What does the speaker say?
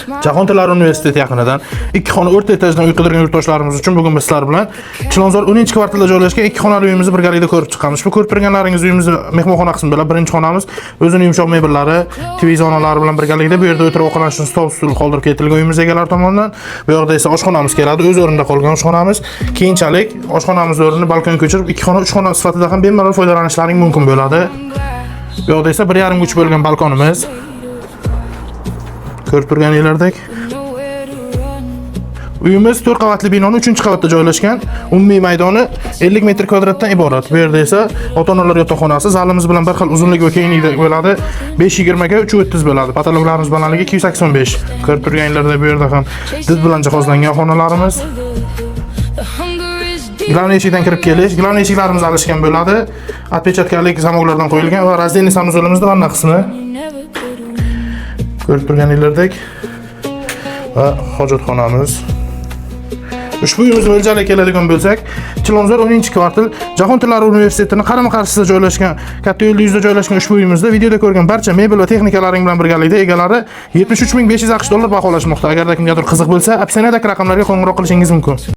Jahon tillar universiteti yaqinidan ikki xona o'rta etajdan uy qidirgan yurtdoshlarimiz uchun bugun biz sizlar bilan Chilonzor 10-kvartalda joylashgan ikki xonali uyimizni birgalikda ko'rib chiqamiz. Bu ko'rib turganlaringiz uyimizni mehmonxona qismi bo'ladi. Birinchi xonamiz o'zini yumshoq mebellari, TV zonalari bilan birgalikda bu yerda o'tirib ovqatlanish uchun stol, stul qoldirib ketilgan uyimiz egalari tomonidan. Bu yoqda esa oshxonamiz keladi. O'z o'rnida qolgan oshxonamiz. Keyinchalik oshxonamiz o'rnini balkonga ko'chirib, ikki xona, uch xona sifatida ham bemalol foydalanishlaring mumkin bo'ladi. Bu yoqda esa 1,5 ga 3 bo'lgan balkonimiz. Ko'rib turganinglardek. Uyimiz 4 qavatli binoni 3-qavatda joylashgan. Umumiy maydoni 50 metr kvadratdan iborat. Bu yerda esa ota-onalar yotoqxonasi zalimiz bilan bir xil uzunlik va kenglikda bo'ladi. 5.20 ga 3.30 bo'ladi. Potoloklarimiz balandligi 285. Ko'rib turganinglardek, bu yerda ham did bilan jihozlangan xonalarimiz. Главный eshikdan kirib kelish, главный eshiklarimiz alishgan bo'ladi. Отпечатка lik zamoklardan qo'yilgan va раздельный санузел imizda vanna qismi. Ko'rib turganinglardek va hojatxonamiz. Ushbu uyimiz mo'ljaliga keladigan bo'lsak, Chilonzor 10-kvartal, Jahon tillar universitetini qarama-qarshisida joylashgan, katta yo'lni yuzida joylashgan ushbu uyimizda videoda ko'rgan barcha mebel va texnikalaring bilan birgalikda egalari 73 500 AQSh dollar baholashmoqda. Agarda kimgadir qiziq bo'lsa, описание dagi raqamlarga qo'ng'iroq qilishingiz mumkin.